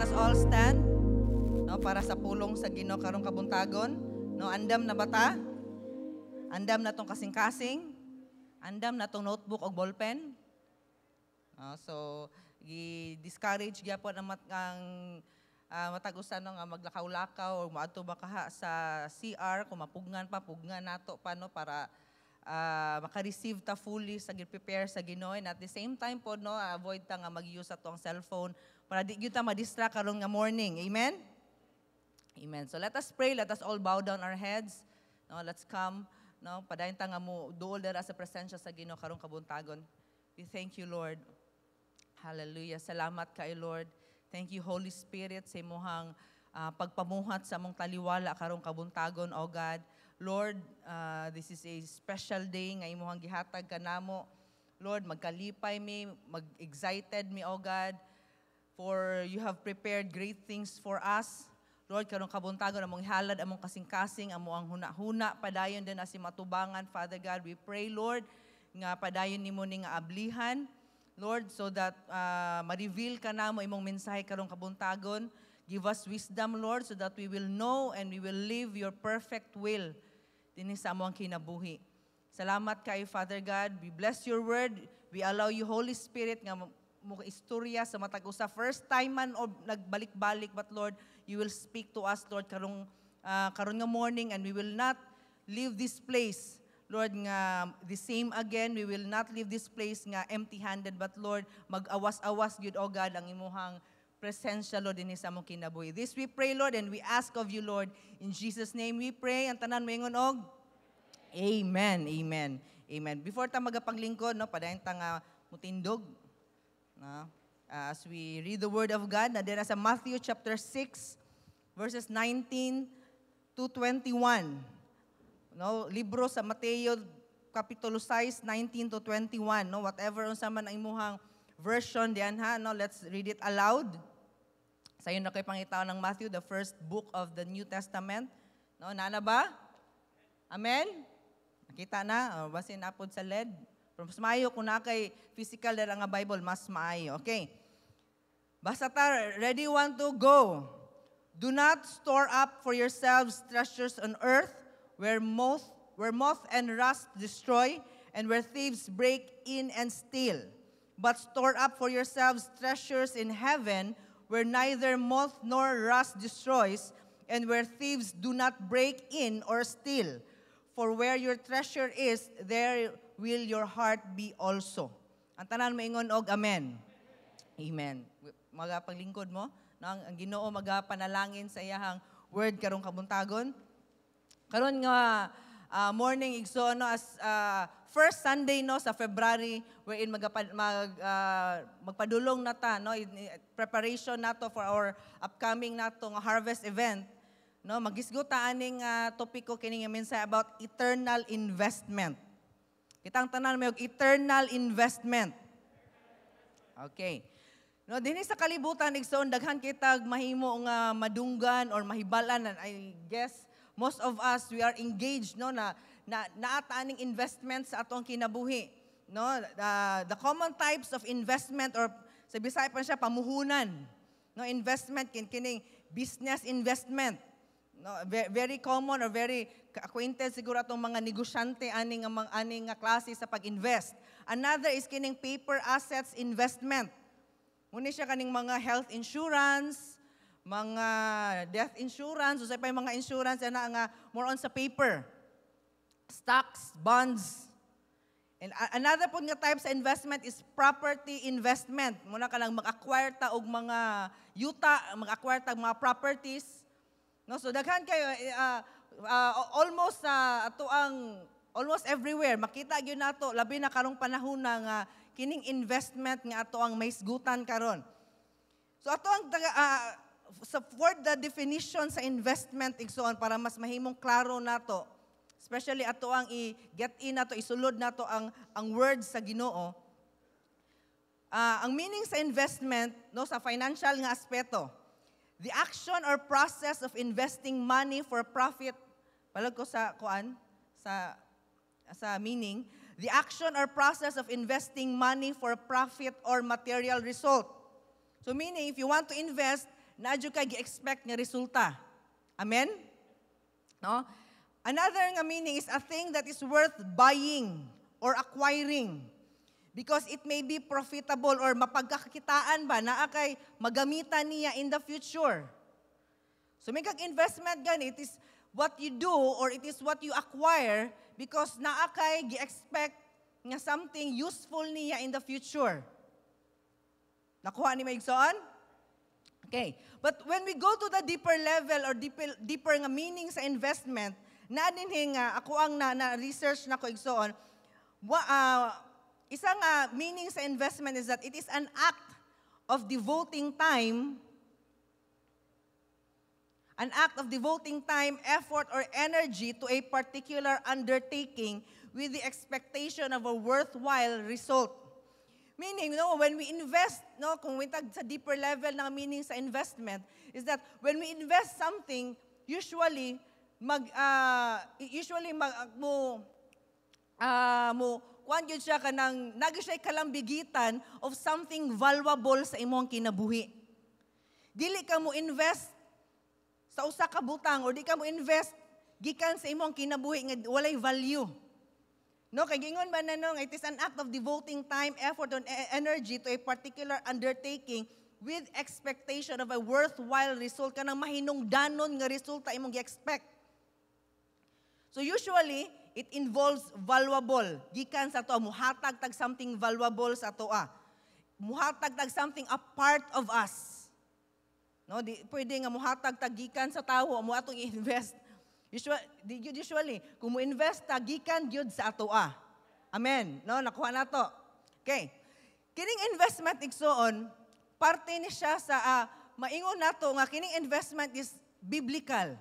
Let us all stand, no, para sa pulong sa Ginoo karong kabuntagon. No, andam na ba ta? Andam na tong kasing-kasing? Andam na tong notebook o ballpen? No, so gi-discourage gyapon ang matag usa, no, nga maglakaw-lakaw o moadto ba kaha sa CR. Kung mapugnan pa, pugnan nato pa, no, para maka-receive ta fully sa gi-prepare sa Ginoo. And at the same time po, no, avoid ta nga mag-use atong cellphone para di gyud ta ma-distract karon nga morning. Amen. Amen. So let us pray. Let us all bow down our heads, no? Let's come, no? Padayon ta nga mo duol dira sa presensya sa Ginoo karong kabuntagon. We thank you, Lord. Hallelujah. Salamat kay Lord. Thank you, Holy Spirit, sa imuhang pagpamuhat sa among taliwala karong kabuntagon, O God. Lord, this is a special day nga imuhang gihatag kanamo. Lord, magkalipay mi, mag-excited mi, O God, for you have prepared great things for us. Lord, karong kabuntagon among halad among kasing-kasing, amo ang huna-huna, padayon din sa imong atubangan, Father God. We pray, Lord, nga padayon nimo ni nga ablihan, Lord, so that ma-reveal ka namo imong mensahe karong kabuntagon. Give us wisdom, Lord, so that we will know and we will live your perfect will dinhi sa among kinabuhi. Salamat kay Father God. We bless your word. We allow you, Holy Spirit, nga mo istorya sa matag usa, first time man o nagbalik-balik, but Lord, you will speak to us, Lord, karon nga morning, and we will not leave this place, Lord, nga the same again. We will not leave this place nga empty-handed, but Lord, mag-awas-awas gyud, O God, ang imuhang presensya, Lord, dinhi sa among kinabuhi. This we pray, Lord, and we ask of you, Lord. In Jesus' name we pray. Ang tanan moingon og amen. Amen. Amen. Before ta magapaglingkod, no, padayon ta nga mutindog. No? As we read the word of God, na dira sa Matthew chapter 6 verses 19 to 21. No, libro sa Mateo kapitulo 6, 19 to 21, no? Whatever unsa man ang imuhang version diyan ha, no? Let's read it aloud. Sayon na kay pangitaon ng Matthew, the first book of the New Testament. No, nana ba? Amen? Nakita na? O, basin napod sa LED. Pero mas maayo kung na kay physical na nga Bible, mas maayo. Okay. Basta ta, ready, one, two, go. Do not store up for yourselves treasures on earth where moth and rust destroy and where thieves break in and steal. But store up for yourselves treasures in heaven where neither moth nor rust destroys and where thieves do not break in or steal. For where your treasure is, there will your heart be also. Ang tanan maingon og amen. Amen. Magapaglingkod mo, no, ang Ginoo magapanalangin sa iyahang word karong kabuntagon. Karon nga morning, igsoon, no, as first Sunday, no, sa February wherein magpadulong na ta, no, in preparation nato for our upcoming nato nga harvest event, no? Magisgot ta aning topiko kini nga mensahe about eternal investment. Kitang tanan may og eternal investment. Okay. No, dinhi sa kalibutan, igsoon, daghan kitag mahimo nga madunggan or mahibalan, and I guess most of us, we are engaged, no, na naa ta aning investment sa atong kinabuhi. No, the common types of investment or sa Bisaya pa siya pamuhunan. No, investment kining business investment. No, very common or very acquainted siguro atong mga negosyante ani nga mga ani nga klase sa pag-invest. Another is kining paper assets investment. Muna siya kaning mga health insurance, mga death insurance, usay pa yung mga insurance ana nga more on sa paper. Stocks, bonds. And another po nga type sa investment is property investment. Muna ka lang mag-acquire ta og mga yuta, mag-acquire ta og mga properties. No, so daghan kayo almost sa ato ang almost everywhere makita gyud nato, labi na karong panahon na nga kining investment nga ato ang mahisgutan karon. So ato ang sa for the definition sa investment, igsoon, para mas mahimong klaro nato, especially ato ang i-get in nato, isulod nato ang words sa Ginoo. Ang meaning sa investment, no, sa financial nga aspeto, the action or process of investing money for profit. Palag ko sa kuan sa meaning, the action or process of investing money for profit or material result. So meaning, if you want to invest, naa jud kay gi-expect nga resulta. Amen? No? Another nga meaning is a thing that is worth buying or acquiring because it may be profitable or mapagkakitaan ba, naa kay magamitan niya in the future. So may kag investment gani, it is what you do or it is what you acquire because naa kay gi-expect nga something useful niya in the future. Nakuha ni maigsoon? Okay. But when we go to the deeper level or deeper nga meaning sa investment, na dinhi nga ako ang na research na ko, igsoon, isa nga meaning sa investment is that it is an act of devoting time, effort, or energy to a particular undertaking with the expectation of a worthwhile result. Meaning, no, when we invest, no, kung we tag sa deeper level ng meaning sa investment, is that when we invest something, usually mag mo kuan gyud siya, kanang naa gyud siya kalambigitan of something valuable sa imong kinabuhi. Dili ka mo invest sa usa ka butang or di ka mo invest gikan sa imong kinabuhi nga walay value. No, kay gingon man na no, it is an act of devoting time, effort, and energy to a particular undertaking with expectation of a worthwhile result, kanang mahinungdanon nga resulta imong gi-expect. So usually, it involves valuable. Gikan sa ato, muhatag tag something valuable sa atoa. Muhatag tag something a part of us. No, di pwede nga muhatag tag gikan sa tawo mo atong i-invest. Usually, kung mo invest ta, gikan gyud sa atoa. Amen. No, nakuha na to. Okay. Kining investment, igsoon, parte ni siya sa maingon nato nga kining investment is biblical.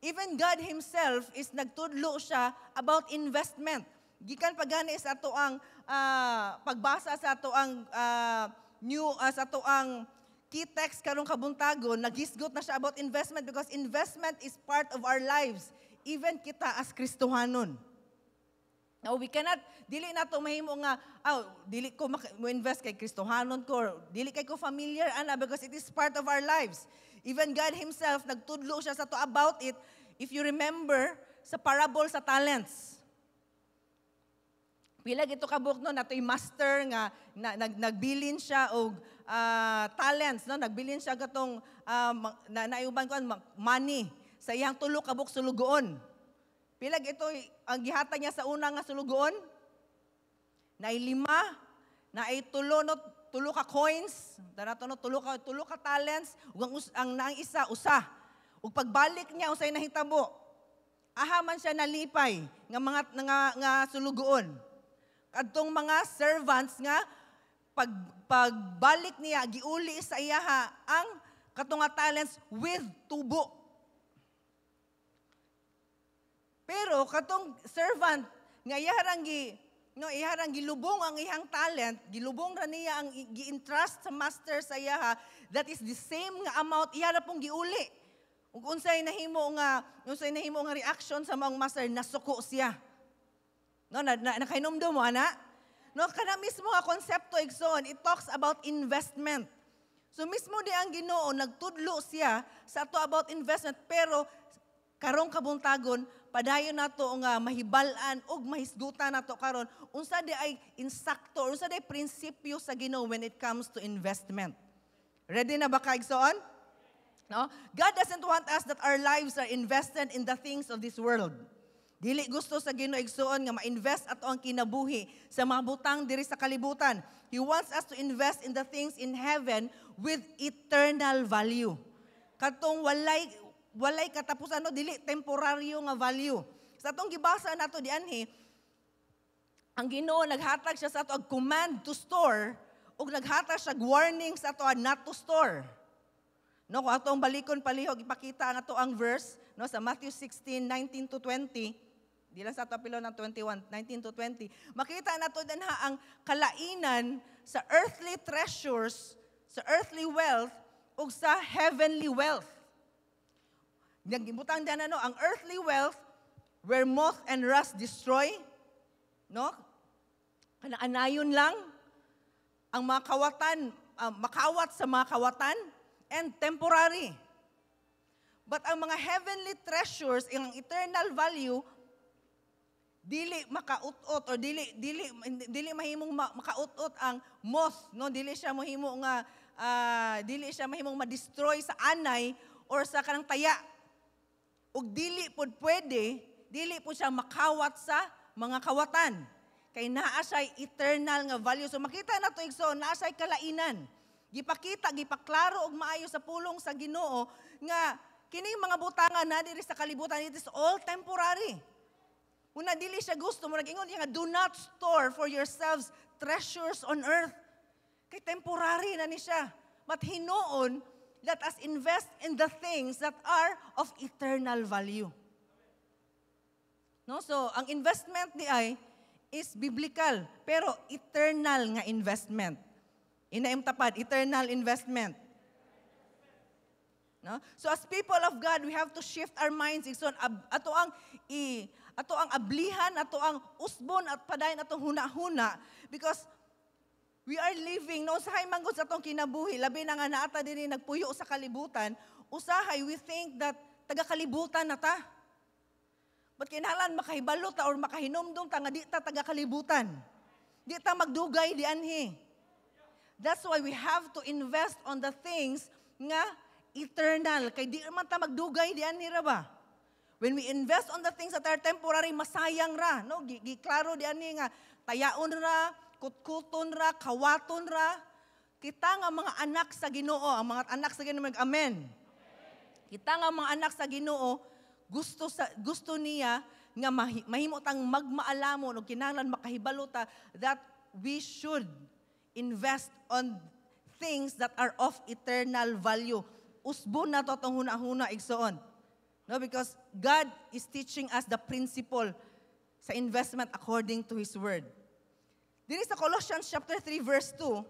Even God Himself is nagtudlo siya about investment. Gikan pa gani sa ato ang pagbasa sa ato ang new sa ato ang key text karong kabuntagon, naghisgot na siya about investment because investment is part of our lives, even kita as Kristohanon. Now, we cannot, dili na to mahimo nga, oh, dili ko mo invest kay Kristohanon ko, or dili kay ko familiar ana, because it is part of our lives. Even God Himself, nagtudlo siya sa to about it. If you remember, sa parable sa talents. Pila gito kabuk, no, natoy master nga na, nagbilin siya og talents, no, nagbilin siya katong na naiuban ko money sa iyang tulo ka buok sulugoon. Pila ito ang gihatag niya sa una nga sulugoon? Naay lima, naay tulo, no, tulo ka coins, darato, no, tulo ka talents, ug ang naang isa, usa. Ug pagbalik niya, unsay nahitabo? Aha man siya nalipay nga mga nga sulugoon? Kadtong mga servants nga pagbalik niya, giuli sa iyaha ang katong nga talents with tubo. Pero katong servant nga iyarang gi no iyarang gilubong ang iyang talent, gilubong ra niya ang gi-entrust sa master sa iyaha, that is the same nga amount, iya ra pong giuli. Ug unsay nahimo nga reaction sa maong master? Nasuko siya. No, na nakahinumdum mo ana? No, kana mismo nga konsepto, igsoon, it talks about investment. So mismo di ang Ginoo nagtudlo siya sa ato about investment, pero karong kabuntagon padayon nato nga mahibal-an ug mahisgutan nato karon unsa di ay insakto, unsa di ay prinsipyo sa Ginoo when it comes to investment. Ready na ba ka, igsoon? No? God doesn't want us that our lives are invested in the things of this world. Dili gusto sa Ginoo, igsoon, nga ma-invest ato ang kinabuhi sa mga butang diri sa kalibutan. He wants us to invest in the things in heaven with eternal value. Katong walay katapusan, no, dili temporaryo nga value. Sa atong gibasa nato dianhi, ang Ginoo naghatag siya sa ato og command to store ug naghatag siya og warning sa ato not to store. No, kung atong balikon palihog, ipakita ang ato ang verse, no, sa Matthew 16:19 to 20. Di lang sa ato pilo ng 21, 19 to 20. Makita nato dinha ang kalainan sa earthly treasures, sa earthly wealth ug sa heavenly wealth. Nagibutang din, ano, ang earthly wealth where moth and rust destroy, no? Kana anayon lang ang mga kawatan, makawat sa mga kawatan, and temporary. But ang mga heavenly treasures, ang eternal value, dili makaut-ot or dili mahimong makaut-ot ang moth, no? Dili siya mahimong ma-destroy sa anay or sa kanang taya ug dili pud pwede, dili pud siya makawat sa mga kawatan kay naa siya eternal nga value. So makita nato, igsoon, naa siya kalainan. Gipakita, gipaklaro og maayo sa pulong sa Ginoo nga kining mga butanga na diri sa kalibutan, it is all temporary. Una, dili siya gusto mo nag-ingon niya nga, "Do not store for yourselves treasures on earth." Kay temporary na ni siya. But hinuon, let us invest in the things that are of eternal value. No? So, ang investment diay is biblical, pero eternal nga investment. Ingna imong tapad, "Eternal investment." No? So as people of God, we have to shift our minds. Igsoon, ato ang ablihan, ato ang usbon at padayon atong huna-huna because we are living, no, usahay man gud sa atong kinabuhi, labi na nga naa ta dinhi nagpuyo sa kalibutan, usahay we think that taga kalibutan na ta. But kinahanglan makahibalo ta or makahinumdum ta nga di ta taga kalibutan. Di ta magdugay dianhi. That's why we have to invest on the things nga eternal. Kay di man ta magdugay dianhi ra ba? When we invest on the things that are temporary, masayang ra. No? Giklaro dianhi nga tayaon ra, kutkuton ra, kawaton ra. Kita nga mga anak sa Ginoo, ang mga anak sa Ginoo mag amen. Kita nga mga anak sa Ginoo, gusto niya nga mahimo tang magmaalamon o kinahanglan makahibalo ta that we should invest on things that are of eternal value. Usbon nato atong huna-huna, igsoon. No, because God is teaching us the principle sa investment according to His Word. Diri sa Colossians chapter 3 verse 2,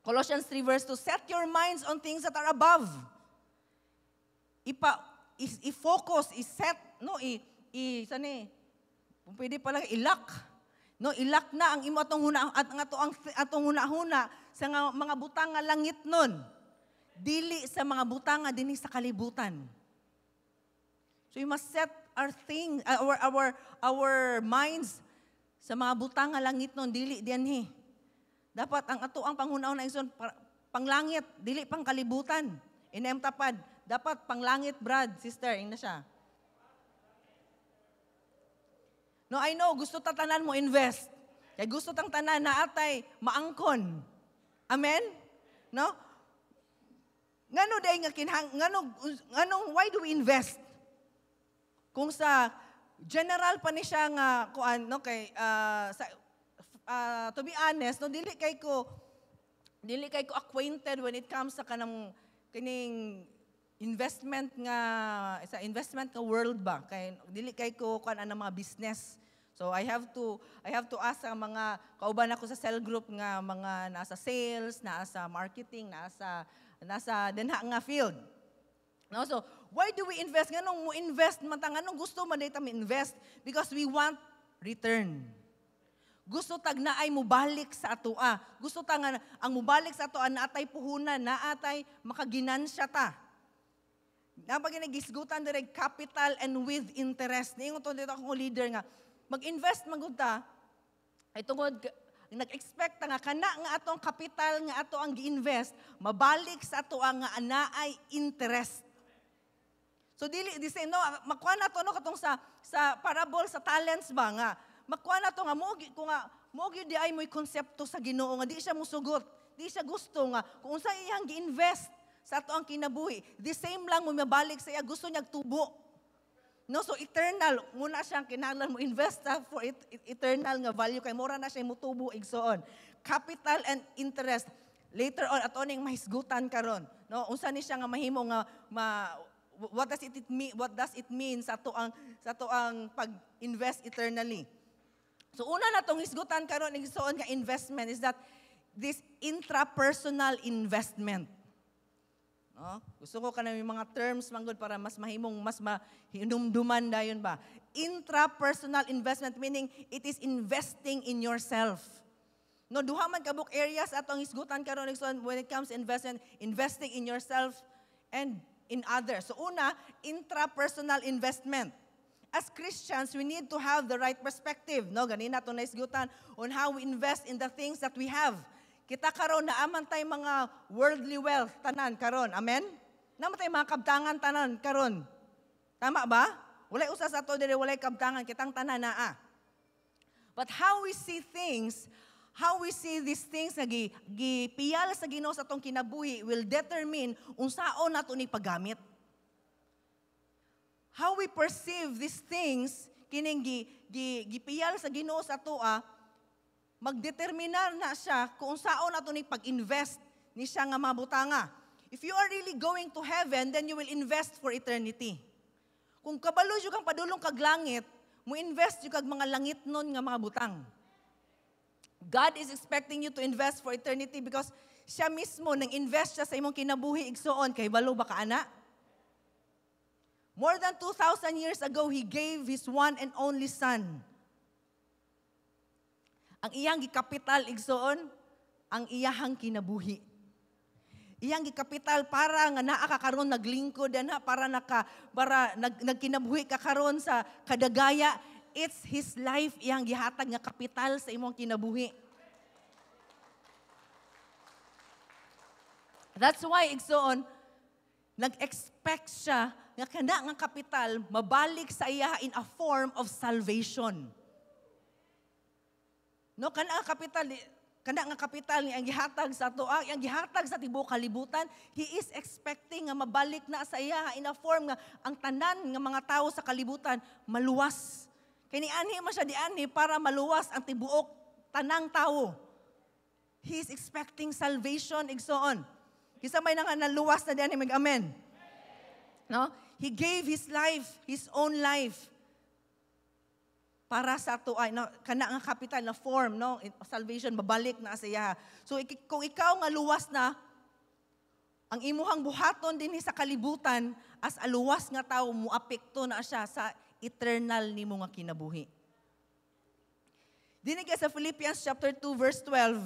Colossians 3 verse 2, "Set your minds on things that are above." I-focus, i-set, no, i, i sani, kung pwede pala i-lock. No, i-lock na ang imo atong huna at ang ato ang atong huna-huna sa nga, mga butang nga langit nun. Dili sa mga butang nga dinhi sa kalibutan. So we must set our thing, our minds sa mga butang nga langit nun, dili dianhi. Dapat ang ato ang panghuna-huna, igsoon, panglangit, dili pang kalibutan. Ingna imong tapad, "Dapat panglangit, brad, sister," ingna siya. No, I know, gusto ta tanan mo invest. Kay gusto tang tanan naa tay maangkon. Amen? No? Ngano day nga kinahang ngano nganong why do we invest? Kung sa general pa ni siya nga kuan, no, kay sa to be honest, no, dili kay ko acquainted when it comes sa kanang kining investment nga sa investment nga world ba, kay dili kay ko kuan ang mga business. So I have to ask ang mga kauban ako sa cell group nga mga nasa sales, nasa marketing, nasa dinha nga field. No, so why do we invest? Nganong mo invest man ta? Nganong gusto man ta invest? Because we want return. Gusto tag naay mubalik sa atoa. Gusto ta nga ang mubalik sa atoa naatay puhunan, naatay makaginansya ta. Napag gisgutan dire capital and with interest. Niingon to dito akong leader nga mag-invest man gud ta ay tungod nag-expect ta nga kana nga atong kapital nga ato ang gi-invest mabalik sa ato ang nga naay interest. So dili di say, no, makuha na to, no, katong sa parable sa talents ba nga makuha na to nga mo ko nga mo gyud diay mo'y konsepto sa Ginoo nga di siya musugot. Di siya gusto nga kung unsa iyang gi-invest sa ato ang kinabuhi, the same lang mo mabalik sa iya. Gusto niya tubo. No, so eternal, muna siyang kinahanglan mo invest ta for eternal nga value kay mura na siya mutubo, igsoon. Capital and interest. Later on ato ning mahisgutan karon. No, unsa ni siya nga mahimo nga ma what does it mean sa ato ang pag-invest eternally? So una na tong hisgutan karon, igsoon, nga investment is that this intrapersonal investment. No? Gusto ko kanang mga terms manggod para mas mahimong mas mahinumduman dayon ba. Intrapersonal investment, meaning it is investing in yourself. No, duha man kabuk areas atong hisgutan karon, igsoon, when it comes to investment, investing in yourself and in others. So una, intrapersonal investment. As Christians, we need to have the right perspective, no? Ganina to nahisgutan on how we invest in the things that we have. Kita karon naa man tay mga worldly wealth tanan karon. Amen? Naa man tay mga kabtangan tanan karon. Tama ba? Walay usa sa ato diri walay kabtangan, kitang tanan naa. But how we see things, how we see these things nga gipiyal sa Ginoo sa atong kinabuhi will determine unsaon nato ni paggamit. How we perceive these things kining gipiyal sa Ginoo sa atoa, magdeterminar na siya kung unsaon nato ni pag-invest ni siya nga mabutanga. If you are really going to heaven, then you will invest for eternity. Kung kabalo jud kang padulong kag langit, mo invest jud kag mga langit nun nga mga butang. God is expecting you to invest for eternity because siya mismo nang invest siya sa imong kinabuhi, igsuon. Kay balo ba ka ana? More than 2,000 years ago, He gave His one and only Son. Ang iyang gikapital, igsuon, ang iyahang kinabuhi. Iyang gikapital para nga naa ka karon naglingkod ana, para nagkinabuhi ka karon sa kadagaya. It's His life iyang gihatag nga kapital sa imong kinabuhi. That's why, igsuon, nag-expect siya nga kana nga kapital mabalik sa iya in a form of salvation. No, kana nga kapital nga ang gihatag sa ato, ang gihatag sa tibuok kalibutan, He is expecting nga mabalik na sa iya in a form nga ang tanan nga mga tawo sa kalibutan maluwas. Kay nianhi man siya dianhi para maluwas ang tibuok tanang tawo. He is expecting salvation, igsoon. Kinsa may nga naluwas na dianhi, mag-amen. No? He gave His life, His own life, para sa ato ay, no, kana nga kapital na form, no, salvation babalik na sa iya. So kung ikaw nga luwas na, ang imuhang buhaton dinhi sa kalibutan as a luwas nga tawo, moapekto na siya sa eternal nimo nga kinabuhi. Dinhi kay sa Philippians chapter 2 verse 12.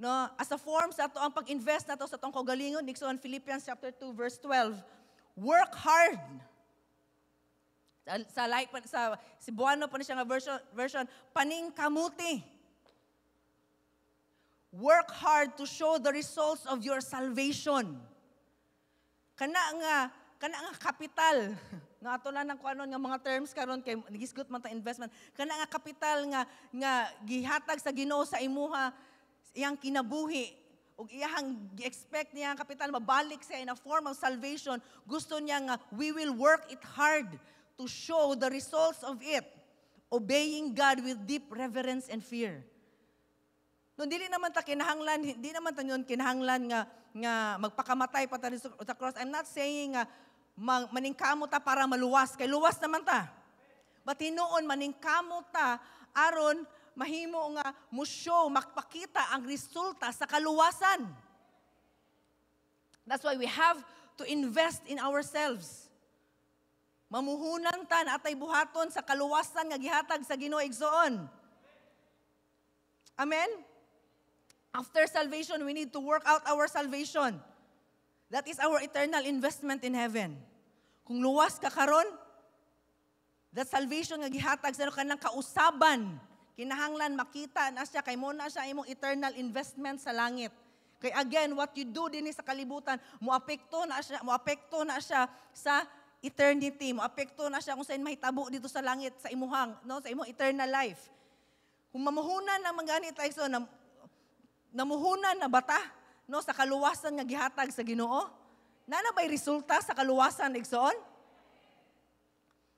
No, as a form sa ato ang pag-invest nato sa atong kaugalingon, igsoon, Philippians chapter 2 verse 12, work hard. Sa like sa Cebuano pa ni siya nga version, paningkamuti. Work hard to show the results of your salvation. Kana nga kapital nga ato lang ng kuanon nga mga terms karon kay nagisgot man ta investment. Kana nga kapital nga gihatag sa Ginoo sa imuha, iyang kinabuhi ug iyang gi-expect niya ang kapital mabalik siya in a form of salvation. Gusto niya nga we will work it hard to show the results of it, obeying God with deep reverence and fear. No, dili naman ta kinahanglan, hindi naman ta yun kinahanglan nga magpakamatay pa ta sa cross. I'm not saying nga maningkamot ta para maluwas, kay luwas naman ta. But hinuon maningkamot ta aron mahimo nga mo show, makpakita ang resulta sa kaluwasan. That's why we have to invest in ourselves. Mamuhunan ta na atay buhaton sa kaluwasan nga gihatag sa Ginoo, igsoon. Amen? After salvation, we need to work out our salvation. That is our eternal investment in heaven. Kung luwas ka karon, that salvation nga gihatag sa kanang kausaban, kinahanglan makita na siya kay mo na siya imong eternal investment sa langit. Kay again, what you do dinhi sa kalibutan, moapekto na siya sa eternity, moapekto na siya kung saan mahitabo dito sa langit sa imuhang, no, sa imong eternal life. Kung mamuhunan na man gani tayo, so, namuhunan na bata, no, sa kaluwasan nga gihatag sa Ginoo? Naa na ba'y resulta sa kaluwasan, igsoon?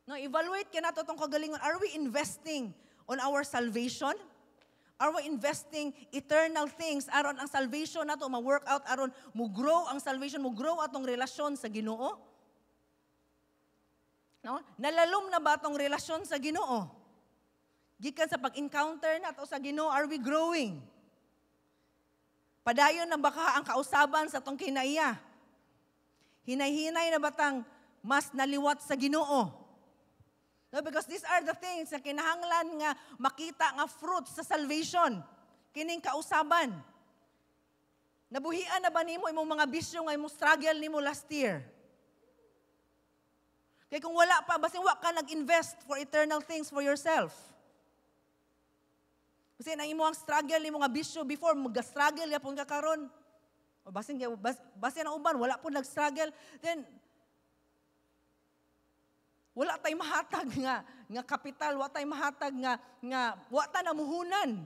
No, evaluate ka nato tong kagalingon. Are we investing on our salvation? Are we investing eternal things aron ang salvation nato ma-work out, aron mo grow ang salvation, mo grow atong relasyon sa Ginoo? No? Nalalom na ba atong relasyon sa Ginoo? Gikan sa pag-encounter nato sa Ginoo, are we growing? Padayon na ba ka ang kausaban sa atong kinaiya? Hinay-hinay na ba tang mas naliwat sa Ginoo? No, because these are the things na kinahanglan nga makita nga fruits sa salvation. Kining kausaban. Nabuhian na ba nimo imong mga bisyo nga imong struggle nimo last year? Kay kung wala pa, basin wa ka nag-invest for eternal things for yourself. Basin ang imong struggle nimo nga bisyo before, mag-struggle yapon ka karon. O basin ang uban wala po nag-struggle, then wala tay mahatag nga kapital, wa tay mahatag nga wa ta namuhunan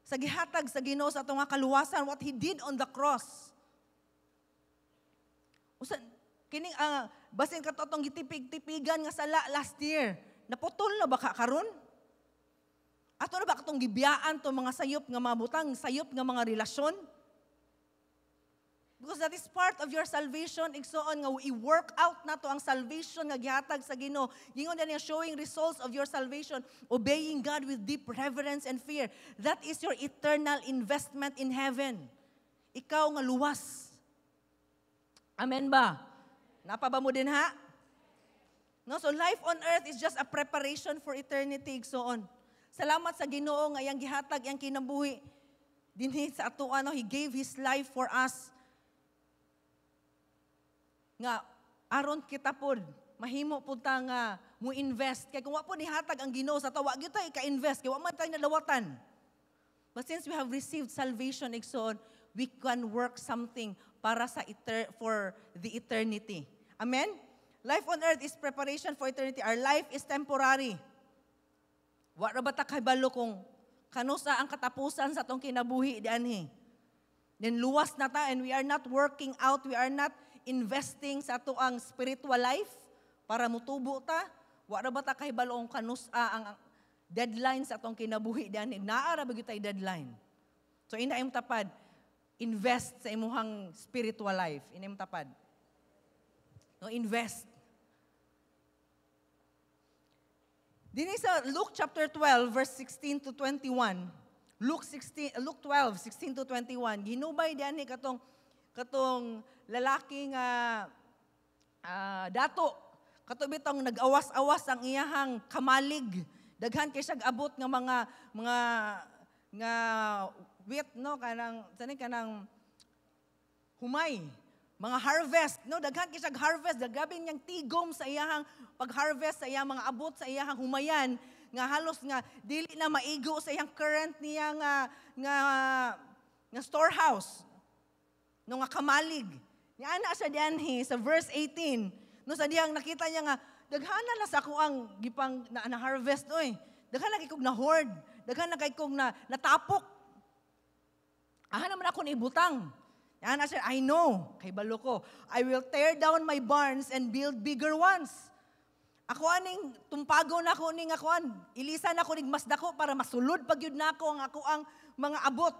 sa gihatag sa Ginoo sa atong nga kaluwasan, what He did on the cross. Usa kining basin kato atong gitipig-tipigan nga sala last year, naputol na ba ka karon? Ato na ba katong gibiyaan to mga sayop nga mga butang, sayop nga mga relasyon? Because that is part of your salvation, igsoon, nga i-work out nato ang salvation nga gihatag sa Ginoo. Gingon niya, showing results of your salvation, obeying God with deep reverence and fear. That is your eternal investment in heaven. Ikaw nga luwas. Amen ba? Napa ba mo din ha? No, so life on earth is just a preparation for eternity, igsoon. Salamat sa Ginoo nga iyang gihatag iyang kinabuhi dinhi sa atoa, no? He gave His life for us nga aron kita pod mahimo pud ta nga mo invest, kay kung wa po nihatag ang Ginoo sa ato, wa gyud ta ika-invest kay wa man tay nadawatan. But since we have received salvation, igsoon, we can work something para sa for the eternity. Amen. Life on earth is preparation for eternity. Our life is temporary. Wa ra ba ta kahibalo kung kanusa ang katapusan sa atong kinabuhi dianhi? Then luwas na ta and we are not working out, we are not investing sa ato ang spiritual life para mutubo ta. Wa ra ba ta kahibalo kung kanusa ang deadline sa atong kinabuhi dianhi? Naa ra ba gyud tay deadline? So ina imong tapad, invest sa imuhang spiritual life. Ina imong tapad. No, invest. Dinhi sa Luke chapter 12 verse 16 to 21. Luke 12, 16 to 21. Ginubay diani katong katong lalaki nga dato. Kato bitong nag-awas-awas ang iyahang kamalig. Daghan kay siya abot nga mga nga wheat, no, kanang sani kanang humay, mga harvest, no? Daghan kay siya harvest, grabe niyang tigom sa iyahang pag-harvest, sa iyang mga abot sa iyahang humayan nga halos nga dili na maigo sa iyang current niya nga storehouse, no, nga kamalig. Niana siya dianhi sa verse 18, no, sa diyang nakita niya nga daghana na sa ako ang gipang na harvest oy. Daghan na kay kog na hoard, daghan na kay kog na natapok. Aha naman ako ibutang. Niana siya, "I know, kay balo ko. I will tear down my barns and build bigger ones." Ako aning tumpago na ako ning akuan, ilisan ako ning mas dako para masulod pag yun nako ang ako ang mga abot.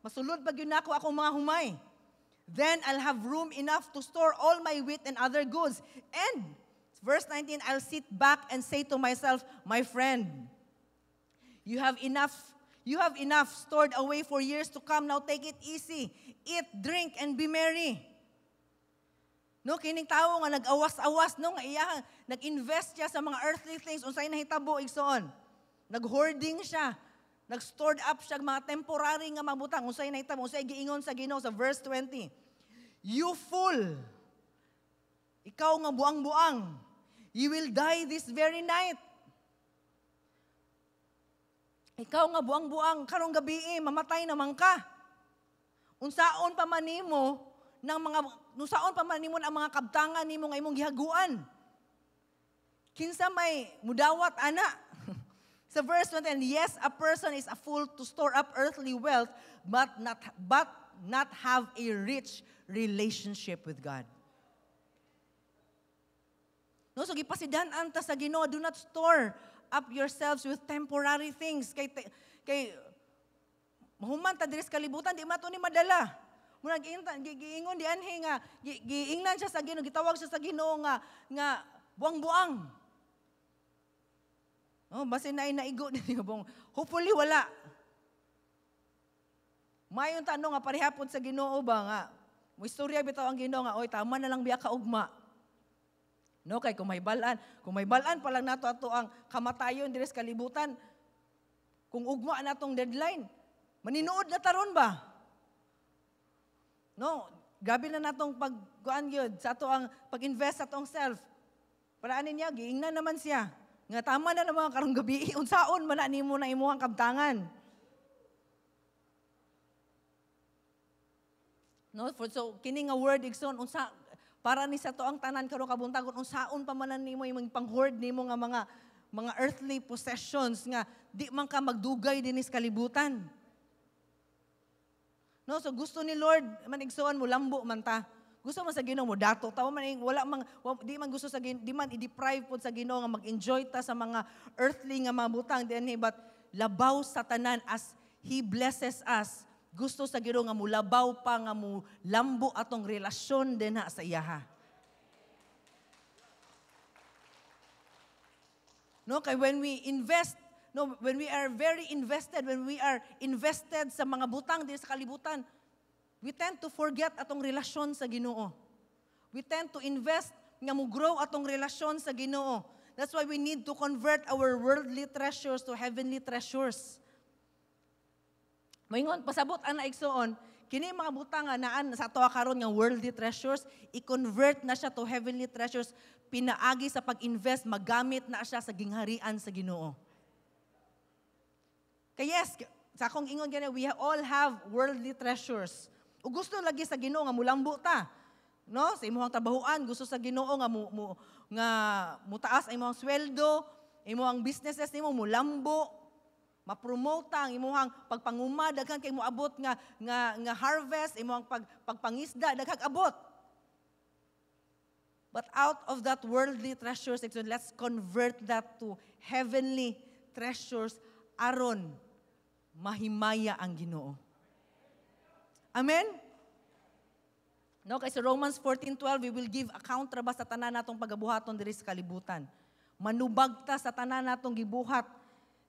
Masulod pag yun nako akong mga humay. "Then I'll have room enough to store all my wheat and other goods." And verse 19, "I'll sit back and say to myself, 'My friend, you have enough stored away for years to come. Now take it easy. Eat, drink, and be merry.'" No, kining tawo nga nag-awas-awas, no, nga iya nag-invest siya sa mga earthly things, unsay nahitabo, igsoon? Nag-hoarding siya. Nag-stored up siya mga temporary nga mabutang. Unsay nahitabo? Unsay giingon sa Ginoo sa verse 20? "You fool. Ikaw nga buang-buang. You will die this very night." Ikaw nga buang-buang, karong gabi eh, mamatay naman ka. Unsaon pa man nimo ng mga unsaon pa man nimo ang mga kabtangan nimo nga imong gihaguan? Kinsa may mudawat ana? Sa verse 20, "Yes, a person is a fool to store up earthly wealth but not have a rich relationship with God." No, so gipasidan-an ta sa Ginoo, do not store up yourselves with temporary things kay mahuman ta diri sa kalibutan, di man to ni madala. Muna giingon di anhi nga giingnan siya sa Ginoo, gitawag siya sa Ginoo nga buang-buang. Oh, basin na naigo din bong. Hopefully wala. Mayon tanong nga parehapon sa Ginoo ba nga. Mo istorya bitaw ang Ginoo nga, "Oy, tama na lang biya ka ugma." No, kay kung may balan pa lang nato ato ang kamatayon diri sa kalibutan, kung ugma na tong deadline, Maninuod na taron ba? No, gabi na natong pagkuan gyud sa ato ang pag-invest sa atong self. Para ani niya giingnan naman siya. Nga tama na naman karong gabi, unsaon man na nimo na imuhang kabtangan. No, for so kini nga word, igsoon, unsa para ni sa to ang tanan karong kabuntagon, unsaon pa man nimo imong pang-hoard nimo nga mga earthly possessions nga di man ka magdugay dinhi sa kalibutan. No, so gusto ni Lord man, igsoon, mo lambo man ta. Gusto man sa Ginoo mo dato ta man, wala man di man gusto sa Ginoo, di man i-deprive pod sa Ginoo nga mag-enjoy ta sa mga earthly nga mga butang dinhi, but labaw sa tanan, as He blesses us, gusto sa Ginoo nga mulabaw pa nga mo lambo atong relasyon dinha sa iyaha. No, kay when we invest, no, when we are very invested, when we are invested sa mga butang diri sa kalibutan, we tend to forget atong relasyon sa Ginoo. We tend to invest nga mo grow atong relasyon sa Ginoo. That's why we need to convert our worldly treasures to heavenly treasures. Moingon pasabot ana, igsoon, kini mga butang nga naan sa ato karon nga worldly treasures, i-convert na siya to heavenly treasures pinaagi sa pag-invest, magamit na siya sa gingharian sa Ginoo. Kaya yes, sa akong ingon gani, we all have worldly treasures. Ug gusto lagi sa Ginoo nga mulambo ta. No? Sa imong trabahoan, gusto sa Ginoo nga mo nga mutaas ang imong sweldo, imong businesses nimo mulambo, ma-promote ang imong pagpanguma, daghan kay moabot nga harvest, imong pagpangisda, daghang abot. But out of that worldly treasures, let's convert that to heavenly treasures aron mahimaya ang Ginoo. Amen? No, kay sa Romans 14:12, we will give account ra ba sa tanan natong pagabuhaton diri sa kalibutan. Manubag ta sa tanan natong gibuhat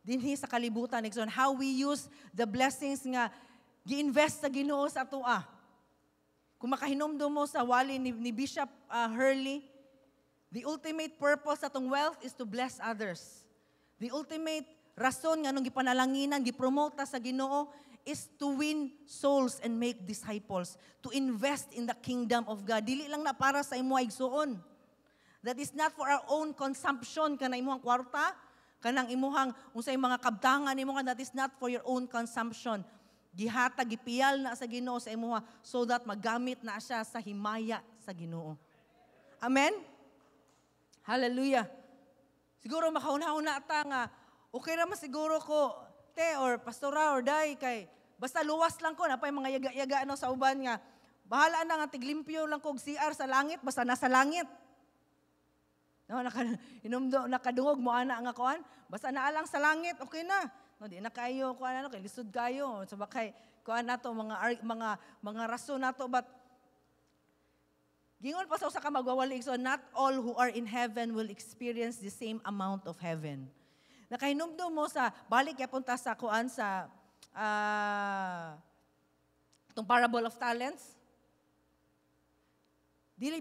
dinhi sa kalibutan. Igsoon, how we use the blessings nga gi-invest sa Ginoo sa atoa. Kung makahinumdum mo sa wali ni Bishop Hurley, the ultimate purpose atong wealth is to bless others. The ultimate rason nga nung gipanalanginan, gipromote ta sa Ginoo is to win souls and make disciples, to invest in the kingdom of God. Dili lang na para sa imo, igsuon. That is not for our own consumption, kana imong kwarta, kanang imuhang unsay mga kabtangan nimo, that is not for your own consumption. Gihatag, gipiyal na sa Ginoo sa imuha so that magamit na siya sa himaya sa Ginoo. Amen? Hallelujah. Siguro makauna-una ta nga okay ra man siguro ko te or pastora or day kay basta luwas lang ko, napay mga yaga-yaga no sa uban nga bahala na nga tiglimpyo lang kog CR sa langit basta nasa langit. No, naka hinumdo nakadungog mo ana nga kuan, basta naa lang sa langit okay na. No, di na kayo kuan ano kay lisod kayo so bakay kuan nato mga rason nato, but gingon pa sa usa ka magwawali, so not all who are in heaven will experience the same amount of heaven. Nakahinumdum mo sa balik kay punta sa kuan sa itong parable of talents. Dili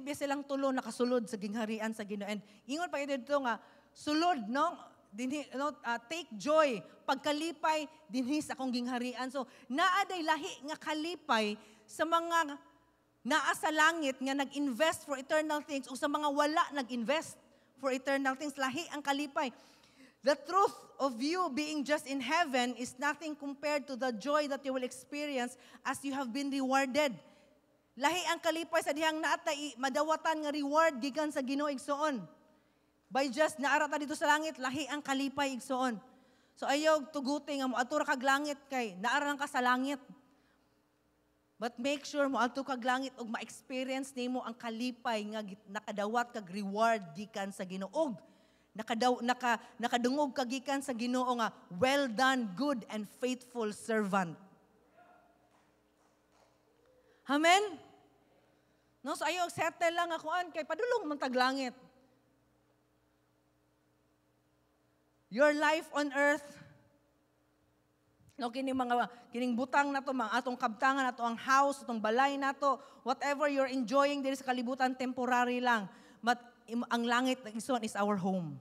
ba silang tulo nakasulod sa gingharian sa Ginoo. And ingon pa dito nga sulod, no, dinhi, no, take joy, pagkalipay dinhi sa akong gingharian. So naa day lahi nga kalipay sa mga naa sa langit nga nag-invest for eternal things o sa mga wala nag-invest for eternal things, lahi ang kalipay. The truth of you being just in heaven is nothing compared to the joy that you will experience as you have been rewarded. Lahi ang kalipay sa dihang naatay madawatan nga reward gikan sa Ginoo, igsoon. By just naara ta dito sa langit, lahi ang kalipay, igsoon. So ayaw tuguti nga moadto ra kag langit kay naara lang ka sa langit. But make sure moadto kag langit ug ma-experience nimo ang kalipay nga nakadawat kag reward gikan sa Ginoo. Ug nakadungog ka gikan sa Ginoo nga well done, good and faithful servant. Amen? No, so ayaw settle lang akuan kay padulong man tag langit. Your life on earth, no, kining mga kining butang nato, mga atong kabtangan nato, ang house, atong balay nato, whatever you're enjoying diri sa kalibutan, temporary lang. But ang langit, igsoon, is our home.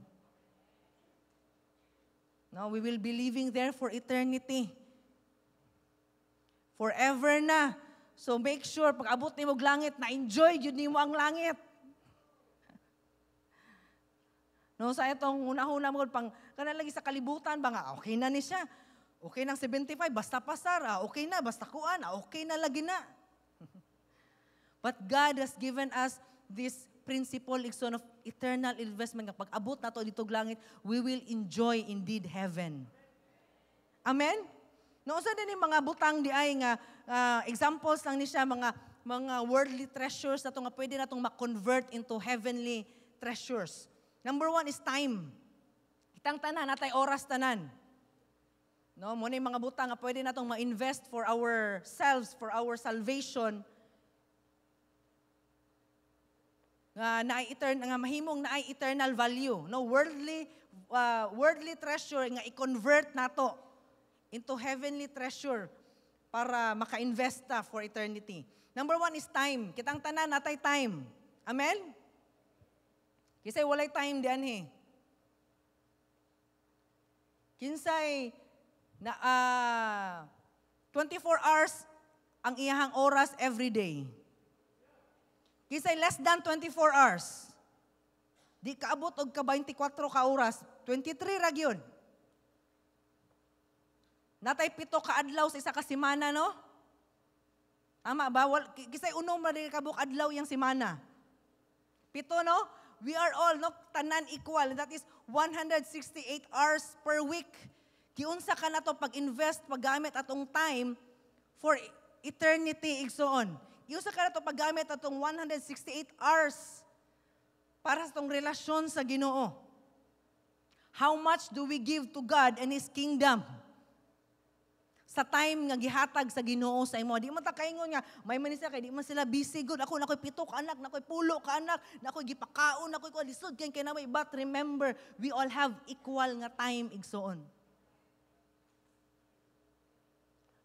No, we will be living there for eternity. Forever na. So make sure pag abot nimo og langit, na enjoy jud nimo ang langit. No, sa itong una-una mo pang kana lagi sa kalibutan ba nga okay na ni siya. Okay nang 75 basta pasar, okay na basta kuan, okay na lagi na. But God has given us this principle, igsoon, of eternal investment nga pag abot nato dito langit, we will enjoy indeed heaven. Amen? No, unsa din mga butang di ay nga examples lang ni siya, mga worldly treasures nato nga pwede natong ma-convert into heavenly treasures. Number one is time. Kitang tanan, natay oras tanan. No, mo mga butang nga pwede natong ma-invest for ourselves, for our salvation. Nga naay eternal, nga mahimong naay eternal value, no, worldly treasure nga i-convert nato into heavenly treasure para maka-invest ta for eternity. Number one is time. Kitang tanan natay time. Amen? Kisay walay time dianhi? Kinsay na 24 hours ang iyahang oras every day? Kinsay less than 24 hours? Di kaabot og ka 24 ka oras, 23 ra gyud. Natay 7 ka adlaw sa isa ka semana, no? Tama ba? Kisay unom ra di kabuk adlaw yang semana? 7, no? We are all, no, tanan equal. That is 168 hours per week. Giunsa ka na to pag-invest, paggamit atong time for eternity, igsoon. Giunsa ka na to paggamit atong 168 hours para sa atong relasyon sa Ginoo. How much do we give to God and His kingdom? Sa time nga gihatag sa Ginoo sa imo, di man ta kaingon nga may man sila kay di man sila busy good. Ako nakoy 7 ka anak, nakoy 10 ka anak, nakoy gipakaon, nakoy kuan lisod kay kinamay. But remember, we all have equal nga time, igsoon.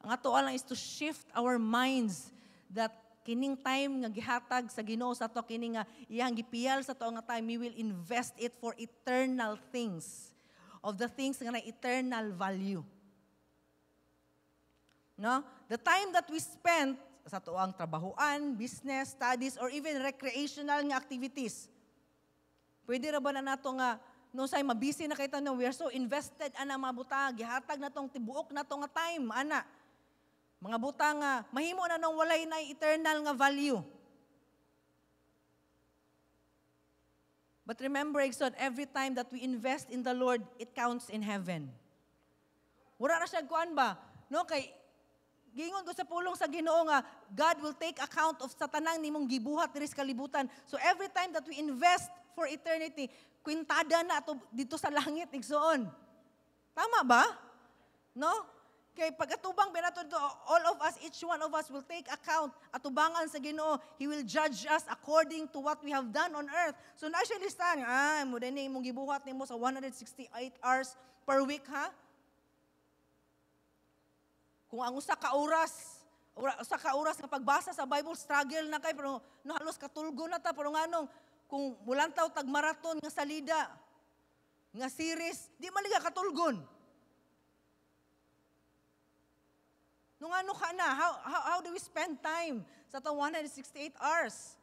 Ang ato lang is to shift our minds that kining time nga gihatag sa Ginoo sa ato, kini nga iyang gipiyal sa ato nga time, we will invest it for eternal things, of the things nga na eternal value. No? The time that we spent sa tuang trabahuan, business, studies, or even recreational nga activities. Pwede ra ba na nato nga, no, say mabisi na kay no, we are so invested ana mga butang, gihatag na tong tibuok na to nga time ana. Mga butang nga mahimo na nung walay na eternal nga value. But remember, igsoon, every time that we invest in the Lord, it counts in heaven. Wala na siya kuan ba? No, kay giingon ko sa pulong sa Ginoo nga God will take account of sa tanang nimong gibuhat diri sa kalibutan. So every time that we invest for eternity, kwintada na ato dito sa langit, igsoon. Tama ba? No? Kay pag-atubang binato dito, all of us, each one of us will take account atubangan sa Ginoo. He will judge us according to what we have done on earth. So na siya listahan, mo din imong gibuhat nimo sa 168 hours per week, ha? Kung ang usa ka oras nga pagbasa sa Bible, struggle na kay, pero no, halos katulgo na ta, pero nganong kung mulantaw tag marathon nga salida nga series, di maliga katulgon. Nung ano ka na, how do we spend time sa itong 168 hours?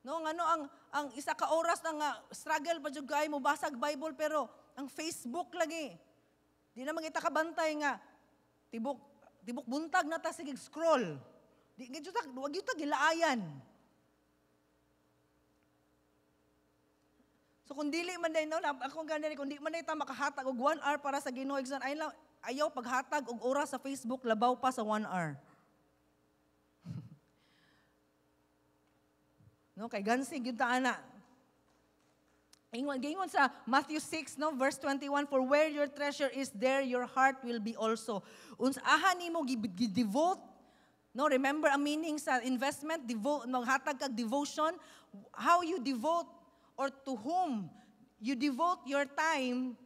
No, ngano ang isa ka oras na nga struggle pa jud kay mo basag Bible, pero ang Facebook lagi. Di na kita kabantay nga tibok buntag na ta sige scroll. Di gyud ta, wag gyud ta gilaayan. So kung dili man day no, ako gani kung di man day ta makahatag og 1 hour para sa Ginoo, igsoon, ayaw paghatag og oras sa Facebook labaw pa sa 1 hour. No, kay gansi gyud ta ana. Ingon sa Matthew 6, no, verse 21, for where your treasure is, there your heart will be also. Unsahan nimo gi-devote, no, remember ang meaning sa investment, devote, maghatag kag devotion, how you devote or to whom you devote your time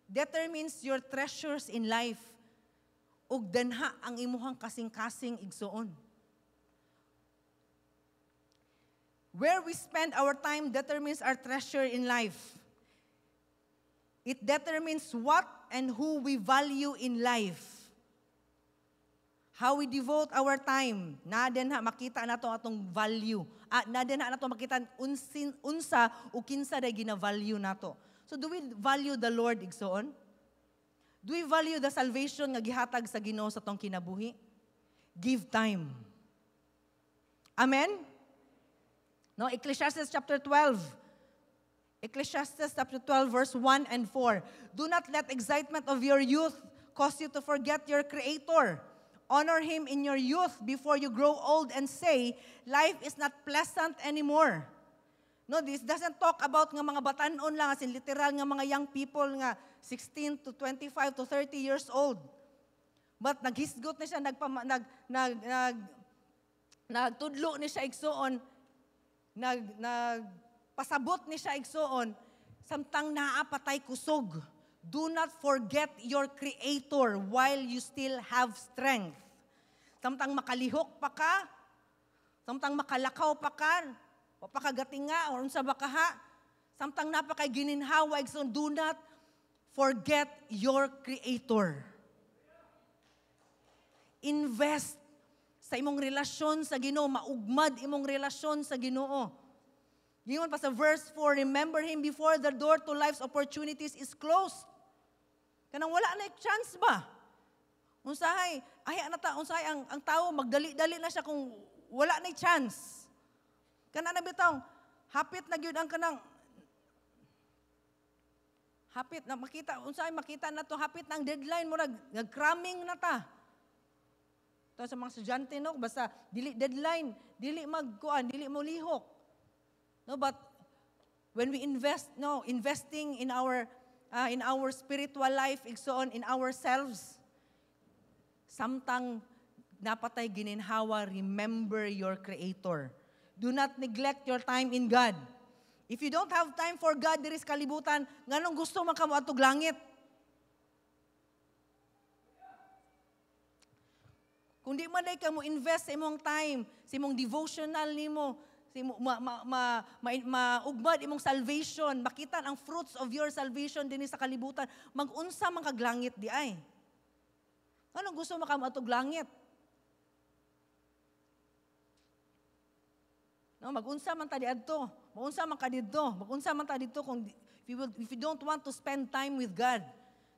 determines your treasures in life. Ug danha ang imuhang kasing-kasing, igsoon. Where we spend our time determines our treasure in life. It determines what and who we value in life. How we devote our time, na din ha makita nato atong value. Ah, na din ha nato makita unsin, unsa o kinsa day gina-value nato. So do we value the Lord, igsoon? Do we value the salvation nga gihatag sa Ginoo sa atong kinabuhi? Give time. Amen? No, Ecclesiastes chapter 12. Ecclesiastes chapter 12 verse 1 and 4. "Do not let excitement of your youth cause you to forget your Creator. Honor Him in your youth before you grow old and say, 'Life is not pleasant anymore.'" No, this doesn't talk about nga mga batanon lang, as in literal nga mga young people nga 16 to 25 to 30 years old. But naghisgot na siya, nagpama, nag, nag, nag, nagtudlo ni siya, igsuon, nagpasabot ni siya, igsuon, samtang naa pa tay kusog. Do not forget your Creator while you still have strength. Samtang makalihok pa ka, samtang makalakaw pa ka, wa pa ka gatinga, or unsa ba ka ha, samtang naa pa kay gininhawa, igsoon, do not forget your Creator. Invest sa imong relasyon sa Ginoo, maugmad imong relasyon sa Ginoo. Giingon pa sa verse 4, "Remember Him before the door to life's opportunities is closed." Kanang wala na chance ba? Unsahay, ay na ta, unsahay ang tao magdali-dali na siya kung wala na chance. Kana na bitaw, hapit na gyud ang kanang hapit na makita, unsahay makita na to, hapit na ang deadline, murag nag-cramming na ta. To sa mga estudyante, no, basta dili deadline, dili magkuan, dili mo lihok. No, but when we invest, no, investing in our spiritual life, igsoon, in ourselves, samtang naa pa tay gininhawa, remember your Creator. Do not neglect your time in God. If you don't have time for God diri sa kalibutan, nganong gusto man ka moadtog langit? Kung di man ka mo invest sa imong time, sa imong devotional nimo, sa imo, ma, ma, ma, ma, maugmad imong salvation, makita ang fruits of your salvation dinhi sa kalibutan, mag-unsa man kag langit di ay? Anong gusto man ka moadtog langit? No, mag-unsa man ta diadto, maunsa man ka didto, mag-unsa man ta didto kung if you don't want to spend time with God.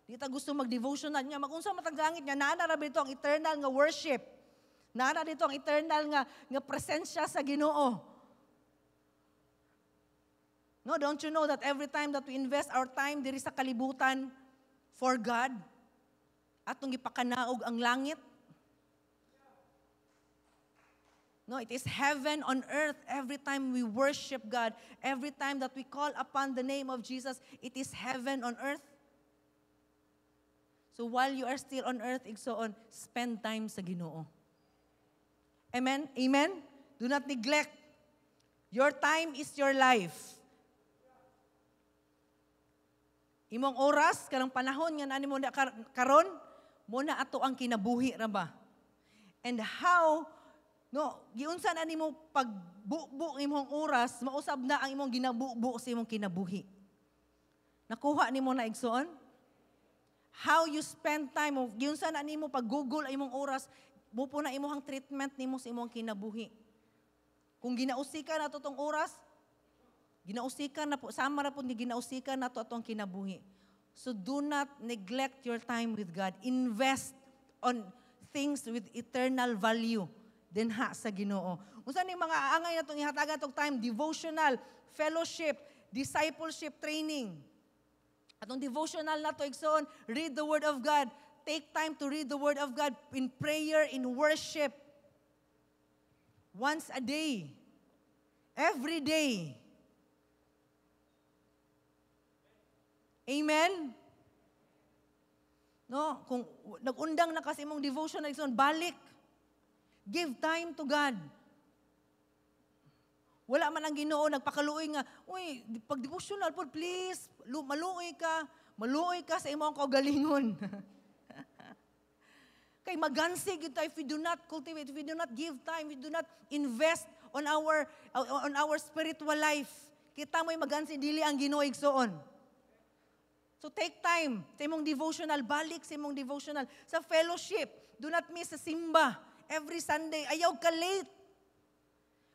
Di ta gusto mag-devotional niya, mag-unsa man tag langit niya, naa na ra dito ang eternal nga worship. Naa na dito ang eternal nga presensya sa Ginoo. No, don't you know that every time that we invest our time diri sa kalibutan for God, atong gipakanaog ang langit? No, it is heaven on earth every time we worship God, every time that we call upon the name of Jesus, it is heaven on earth. So while you are still on earth, igsoon, spend time sa Ginoo. Amen? Amen? Do not neglect. Your time is your life. Imong oras, karang panahon nga nani mo na karon, mo na ato ang kinabuhi ra ba? And how, no, giunsa na nimo pagbubo imong oras, mausab na ang imong ginabubo sa imong kinabuhi. Nakuha nimo na, igsoon? How you spend time, giunsa na nimo pag-google ang imong oras, mo po na imong treatment nimo sa imong kinabuhi. Kung ginausikan na to tong oras, ginausikan na po, sama ra po ni ginausikan na to atong kinabuhi. So do not neglect your time with God. Invest on things with eternal value dinha sa Ginoo. Unsa ning mga angay natong ihatagan atong time? Devotional, fellowship, discipleship training. Atong devotional nato, igsoon, read the Word of God. Take time to read the Word of God in prayer, in worship. Once a day. Every day. Amen? No, kung nag-undang na kasi imong devotional, igsoon, balik. Give time to God. Wala man ang Ginoo nagpakaluoy nga, "Uy, pag devotional po, please, maluoy ka, maluoy ka sa imong kaugalingon." Kay magansi gyud if we do not cultivate, if we do not give time, we do not invest on our spiritual life. Kita mo'y magansi, dili ang Ginoo, igsoon. So take time sa imong devotional, balik sa imong devotional, sa fellowship. Do not miss sa simba. Every Sunday, ayaw ka late.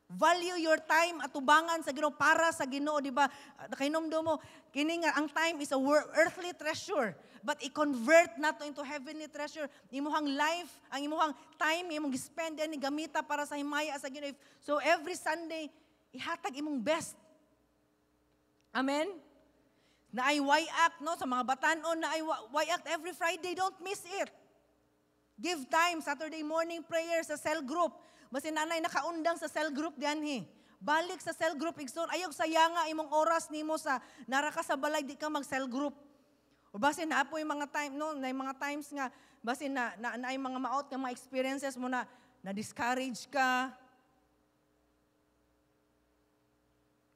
Value your time atubangan sa Ginoo, para sa Ginoo, di ba? Nakahinumdom mo kini nga ang time is a earthly treasure, but i-convert nato into heavenly treasure. Imuhang life, ang imuhang time imong gi-spend ani, gamita para sa himaya sa Ginoo. So every Sunday, ihatag imong best. Amen. Naay Y-Act, no, sa mga batanon, naay Y-Act every Friday, don't miss it. Give time, Saturday morning prayer sa cell group. Basin nanay nakaundang sa cell group dianhi. Balik sa cell group, igsoon. Ayaw sayanga imong oras nimo sa nara ka sa balay, di ka mag cell group. O basin naa poy mga time, no, na mga times nga basin na naay mga maot nga mga experiences mo na na discourage ka.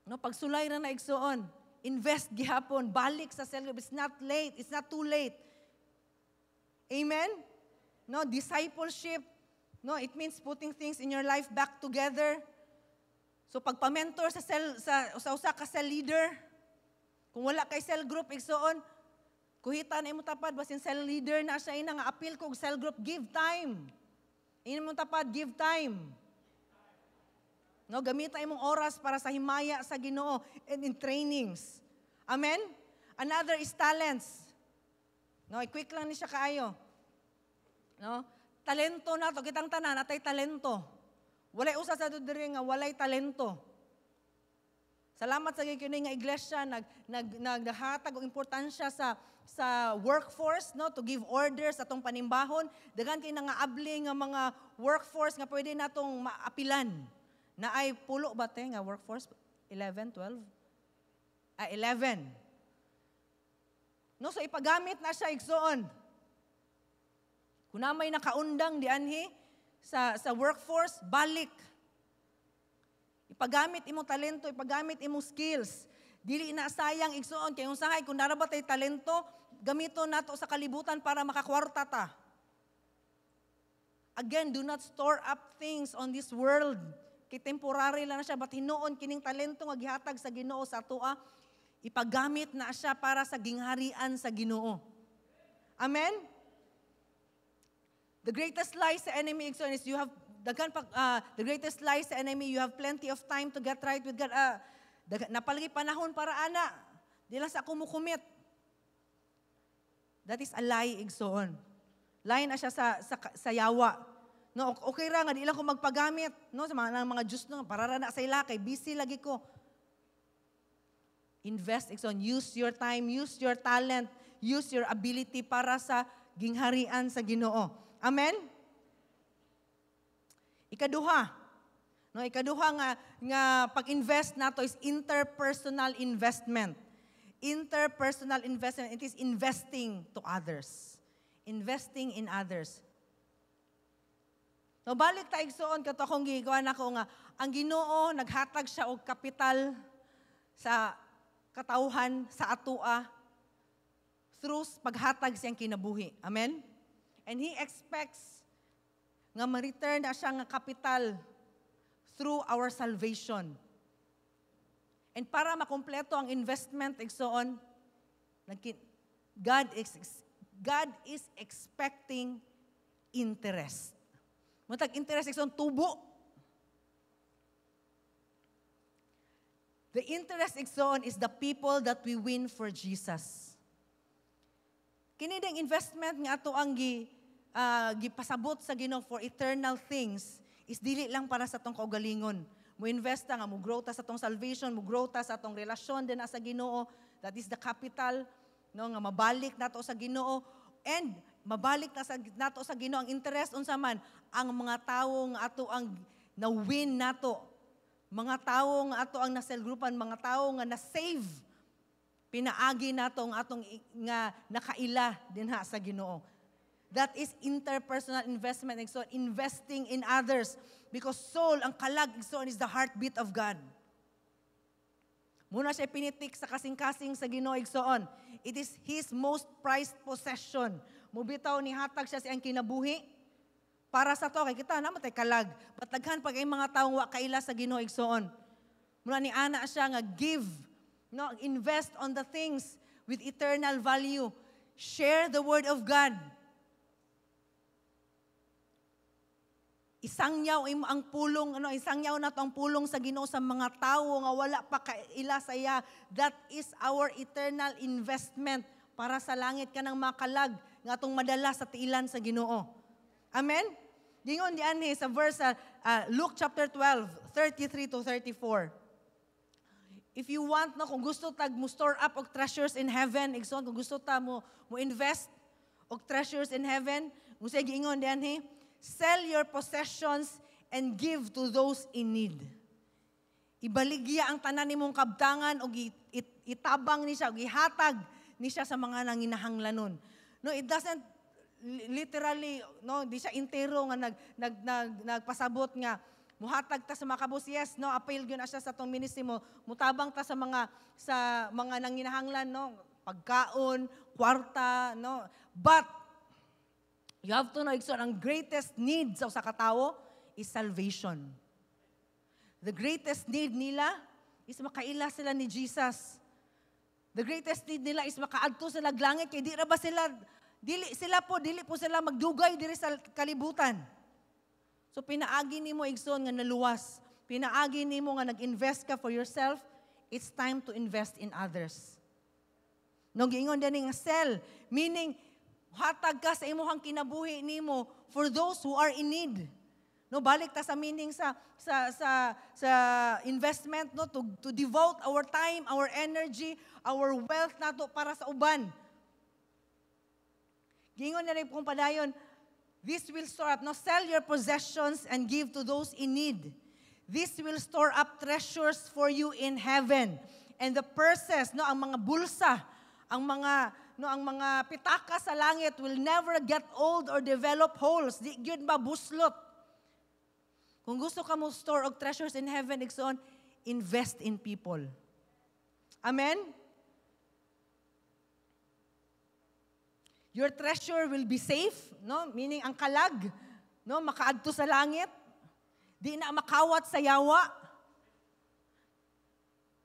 No, pagsulay ra na, igsoon. Invest gihapon, balik sa cell group. It's not late, it's not too late. Amen? No, discipleship, no, it means putting things in your life back together. So pagpa-mentor sa cell sa usa ka cell leader, kung wala kay cell group, igsoon, kuhita na imong tapad, basin cell leader na siya ina nga apil ko og cell group, give time. Imong tapad, give time. No, gamita imong oras para sa himaya sa Ginoo and in trainings. Amen? Another is talents. No, quick lang ni siya kaayo. No? Talento na to, kitang tanan atay talento. Walay usa sa ato diri nga walay talento. Salamat sa kini nga iglesia nag nag naghatag og importansya sa workforce, no, to give orders atong panimbahon. Daghan kay nga abli nga mga workforce nga pwede natong maapilan. Na ay pulo ba te nga workforce? 11, 12? Ah, 11. No, so ipagamit na siya, igsoon. Kung na may nakaundang dianhi sa workforce, balik. Ipagamit imong talento, ipagamit imong skills. Dili na sayang, igsoon, kay usahay kung nara ba tay talento, gamiton nato sa kalibutan para makakwarta ta. Again, do not store up things on this world. Kay temporary lang na siya, but hinuon kining talento nga gihatag sa Ginoo sa atoa, ipagamit na siya para sa gingharian sa Ginoo. Amen? The greatest lie sa enemy, igsoon, is you have daghan pa, the greatest lie sa enemy, you have plenty of time to get right with God. Napalagi panahon para ana. Di lang sa ako mo-commit. That is a lie, igsoon. Lie na siya sa yawa. No, okay ra nga di lang ko magpagamit, no, sa mga Diyos, no, para ra na sa ila kay busy lagi ko. Invest, igsoon, use your time, use your talent, use your ability para sa gingharian sa Ginoo. Amen? Ikaduha. No, ikaduha nga pag-invest nato is interpersonal investment. Interpersonal investment, it is investing to others. Investing in others. No, balik ta, igsoon, kato akong gikuan nako nga ang Ginoo naghatag siya og kapital sa katawhan sa atua through paghatag siyang kinabuhi. Amen? And He expects nga ma-return na siya nga kapital through our salvation. And para makumpleto ang investment, igsoon, God is expecting interest. Matag interest, igsoon, tubo. The interest, igsoon, is the people that we win for Jesus. Kini ding investment nga ato ang gipasabot sa Ginoo for eternal things is dili lang para sa atong kaugalingon. Mo invest ta nga mo grow ta sa atong salvation, mo grow ta sa atong relasyon din sa Ginoo. That is the capital, no, nga mabalik nato sa Ginoo and mabalik na sa nato sa Ginoo. Ang interest unsa man? Ang mga tawo nga ato ang na-win nato, mga tawo nga ato ang na-cell groupan, mga tawo nga na-save pinaagi nato ang atong nga nakaila dinha sa Ginoo. That is interpersonal investment. So investing in others because soul, ang kalag, igsoon, is the heartbeat of God. Muna siya pinitik sa kasing-kasing sa Ginoo, igsoon. It is His most prized possession. Mubitaw ni hatag siya siyang kinabuhi para sa to kay kita naman tay kalag. But daghan pag ay mga tawo wa kaila sa Ginoo, igsoon. Muna ni ana siya nga give, no, invest on the things with eternal value. Share the word of God. Isangyaw imo ang pulong, ano, isangyaw nato ang pulong sa Ginoo sa mga tawo nga wala pa kaila sa iya. That is our eternal investment para sa langit, kanang makalag nga atong madala sa tiilan sa Ginoo. Amen? Gingon dianhi sa verse Luke chapter 12, 33 to 34. If you want, no, kung gusto tag mo store up og treasures in heaven, igsoon, kung gusto ta mo invest og treasures in heaven, kung sa giingon dianhi, "Sell your possessions and give to those in need." Ibaligya ang tanan nimong kabtangan og itabang ni siya og ihatag ni siya sa mga nanginahanglanon. No, it doesn't literally, no, di siya entero nga nag nag nag nagpasabot nga muhatag ta sa mga kabus. Yes, no, appeal gyud na siya sa atong ministry mo, mutabang ta sa mga nanginahanglan, no, pagkaon, kwarta, no. But you have to know, igsoon, ang greatest need sa usa ka tawo is salvation. The greatest need nila is makaila sila ni Jesus. The greatest need nila is makaadto sila langit kay di ra ba sila dili sila po dili po sila magdugay diri sa kalibutan. So pinaagi nimo, igsoon, nga naluwas. Pinaagi nimo nga nag-invest ka for yourself, it's time to invest in others. No, giingon dinhi nga sell, meaning hatag ka sa imong kinabuhi nimo for those who are in need. No, balik ta sa meaning sa investment, no, to devote our time, our energy, our wealth nato para sa uban. Gingon na rin kung padayon, "This will store up," no, "sell your possessions and give to those in need. This will store up treasures for you in heaven. And the purses," no, ang mga bulsa, ang mga, no, ang mga pitaka sa langit "will never get old or develop holes." Di gyud mabuslot. Kung gusto ka mo store og treasures in heaven, igsoon, invest in people. Amen? Your treasure will be safe, no? Meaning ang kalag, no, makaadto sa langit. Di na makawat sa yawa.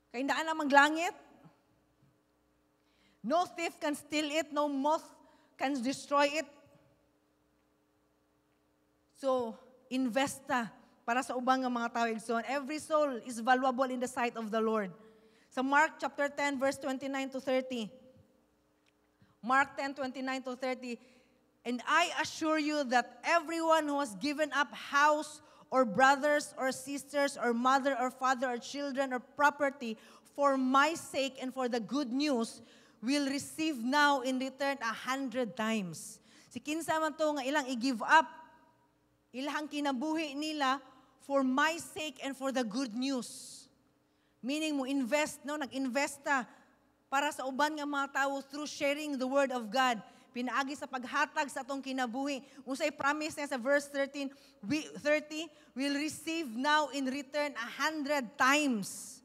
Kay naa namang langit. No thief can steal it, no moth can destroy it. So, invest ta para sa ubang nga mga tao, igsoon. Every soul is valuable in the sight of the Lord. Sa Mark chapter 10 verse 29 to 30. Mark 10, 29 to 30. "And I assure you that everyone who has given up house or brothers or sisters or mother or father or children or property for my sake and for the good news will receive now in return 100 times." Si kinsa man to nga ilang i-give up ilang kinabuhi nila for my sake and for the good news. Meaning mo invest, no, nag-invest ta para sa uban nga mga tao through sharing the word of God. Pinaagi sa paghatag sa atong kinabuhi. Unsay promise niya sa verse 13, we, 30, "will receive now in return 100 times."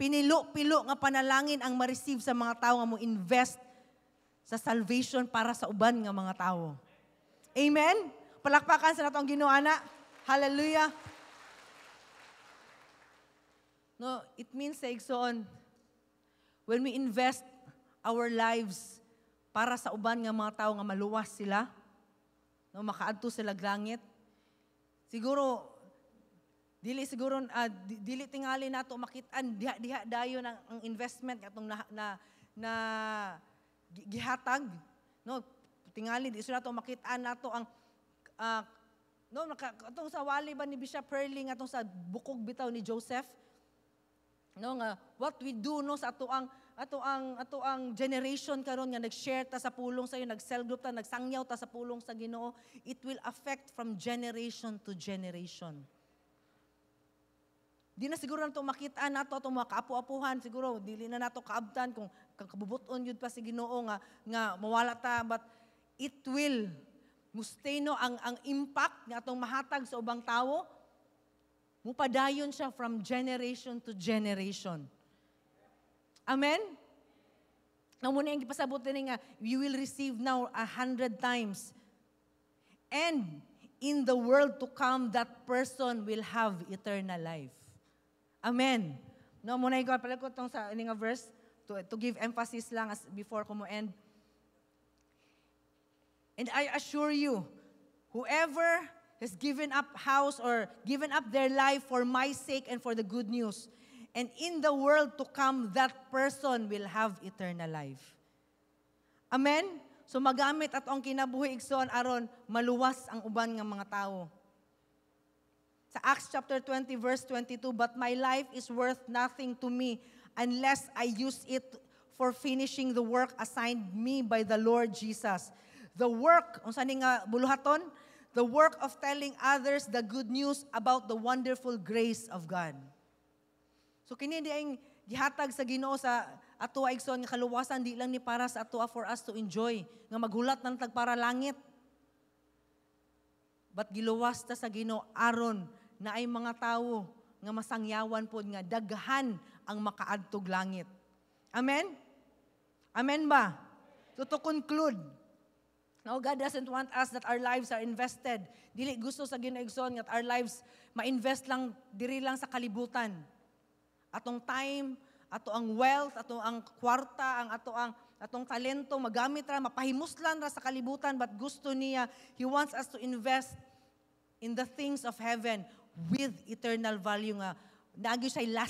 Pinilo-pilo nga panalangin ang ma-receive sa mga tao nga mo invest sa salvation para sa uban nga mga tao. Amen? Palakpakan sa natong Ginoo ana. Hallelujah. No, it means sa igsoon, when we invest our lives para sa uban nga mga tao nga maluwas sila, no, makaadto sila langit, siguro dili siguro dili tingali nato makit-an diha diha dayon ang investment atong na gihatag, no. Tingali di nato makit-an nato ang no, atong sa wali ba ni Bishop Hurley, atong sa bukog bitaw ni Joseph, no, nga what we do, no, sa ato ang generation karon nga nag-share ta sa pulong sa iyo, nag-cell group ta, nagsangyaw ta sa pulong sa Ginoo, it will affect from generation to generation. Di na siguro nato makita nato atong mga kaapo-apuhan, siguro dili na nato kaabtan kung kabubuton yun pa si Ginoo nga mawala ta, but it will mustay, no, ang impact nga atong mahatag sa ubang tawo, mupadayon siya from generation to generation. Amen? Ang muna yung gipasabot din nga, you will receive now 100 times. And in the world to come, that person will have eternal life. Amen. No, muna yung pala ko tong sa ini nga verse. to give emphasis lang as before ko mo end. "And I assure you, whoever has given up house or given up their life for my sake and for the good news, and in the world to come, that person will have eternal life." Amen? So magamit atong kinabuhi, igsoon, aron maluwas ang uban nga mga tawo. Sa Acts chapter 20 verse 22, "But my life is worth nothing to me unless I use it for finishing the work assigned me by the Lord Jesus." The work, unsa ni nga buluhaton? "The work of telling others the good news about the wonderful grace of God." So kini di ang gihatag sa Ginoo sa atoa, igsoon, nga kaluwasan di lang ni para sa atoa, for us to enjoy nga maghulat ng tag para langit. But giluwas ta sa Ginoo aron na ay mga tawo nga masangyawan pod nga daghan ang makaadtog langit. Amen? Amen ba? So to conclude, no, God doesn't want us that our lives are invested. Dili gusto sa Ginoo, igsoon, nga our lives ma-invest lang diri lang sa kalibutan. Atong time, ato ang wealth, ato ang kwarta, ang ato ang atong talento magamit ra, mapahimuslan ra sa kalibutan, but gusto niya, He wants us to invest in the things of heaven with eternal value nga naagi siya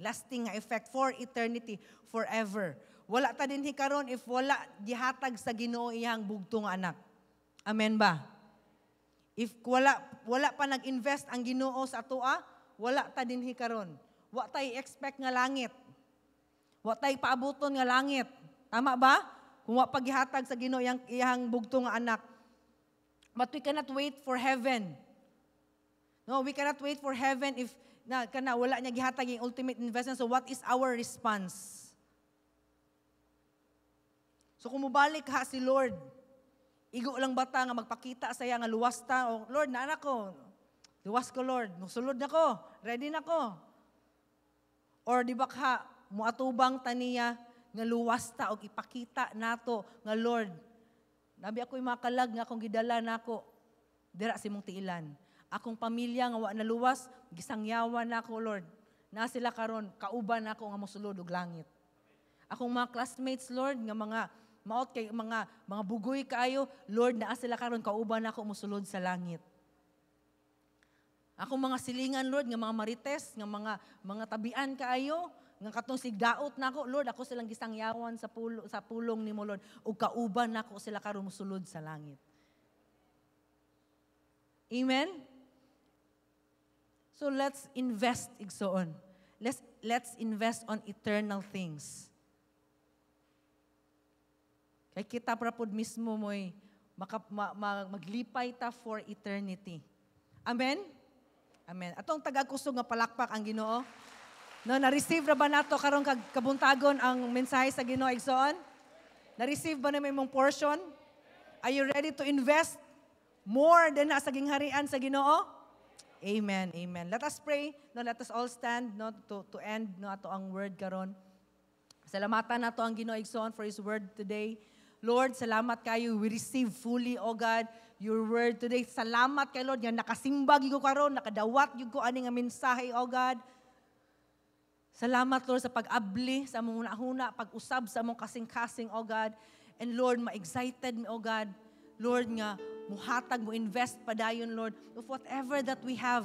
lasting nga effect for eternity, forever. Wala ta dinhi karon if wala gihatag sa Ginoo iyang bugtong anak. Amen ba? If wala pa nag-invest ang Ginoo sa atoa, wala ta dinhi karon. Wa tay expect nga langit. Wa tay paabuton nga langit. Tama ba? Kung wa pa gihatag sa Ginoo iyang bugtong nga anak. But we cannot wait for heaven. No, we cannot wait for heaven if na kana wala niya gihatag yung ultimate investment. So what is our response? So kung mubalik ha si Lord, igo lang bata nga magpakita sa iya nga luwas ta, "O Lord, naa ko. Luwas ko, Lord. Musulod na ko. Ready na ko." Or di ba ka muatubang taniya nga luwas ta og ipakita nato nga, "Lord, nabi ako yung mga kalag nga akong gidala nako dira sa imong tiilan. Akong pamilya nga wa naluwas, gisangyawan nako, Lord. Na sila karon kauban nako nga mosulod og langit. Akong mga classmates, Lord, nga mga maot kay mga bugoy kaayo, Lord, naa sila karon kauban nako mosulod sa langit. Akong mga silingan, Lord, nga mga marites, nga mga tabian kaayo, nga katong sigdaot nako, Lord, ako silang gisangyawan sa pulong nimo, Lord, ug kauban nako sila karon mosulod sa langit." Amen? So let's invest, igsoon. Let's invest on eternal things. Kay kita pra pod mismo mo'y maglipay ta for eternity. Amen? Amen. Atong tagakusog nga palakpak ang Ginoo. No, na-receive ra ba nato karong kabuntagon ang mensahe sa Ginoo, igsoon? Na-receive ba na imong portion? Are you ready to invest more than sa gingharian sa Ginoo? Amen. Amen. Let us pray. No, let us all stand, no, to end, no, ato ang word karon. Salamatan nato ang Ginoo, igsoon, for his word today. Lord, salamat kayo. We receive fully, O God, your word today. Salamat kay Lord nga nakasimba gyud ko karon, nakadawat gyud ko ani nga mensahe, O God. Salamat, Lord, sa pag-abli sa among hunahuna, pag-usab sa among kasing-kasing, O God. And Lord, ma-excited mi, O God. Lord, nga muhatag, mo invest padayon, Lord, of whatever that we have.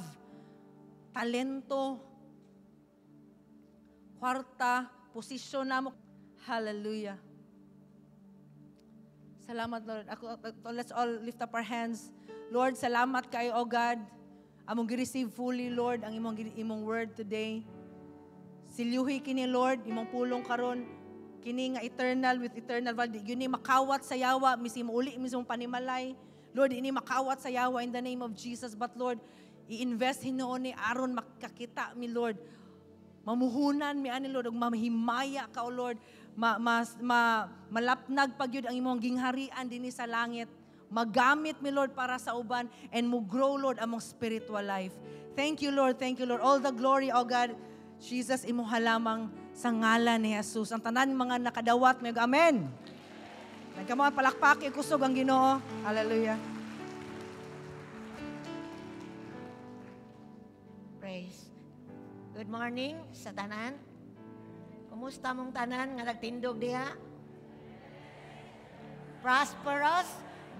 Talento, kwarta, posisyon namo. Hallelujah. Salamat, Lord. Ako, let's all lift up our hands. Lord, salamat kayo, O God. Among gi-receive fully, Lord, ang imong word today. Silyuhi kini, Lord, imong pulong karon kini nga eternal, with eternal value. Yun ni makawat sa yawa, mismo uli mismo panimalay. Lord, ini makawat sa yawa in the name of Jesus. But Lord, i-invest hinuon ni aron makakita mi, Lord. Mamuhunan mi ani, Lord, ug mamahimaya ka, O Lord. Ma, mas, ma, malapnag pagyud ang imong gingharian dinhi sa langit. Magamit mi, Lord, para sa uban and mo grow, Lord, among spiritual life. Thank you, Lord. Thank you, Lord. All the glory, O God, Jesus, imuha lamang sa ngalan ni Jesus. Ang tanan mga nakadawat, may amen. Nagkamang palakpak, kusog ang Ginoo. Hallelujah. Praise. Good morning sa tanan. Kumusta? Kumusta mong tanan nga nagtindog diha? Prosperous,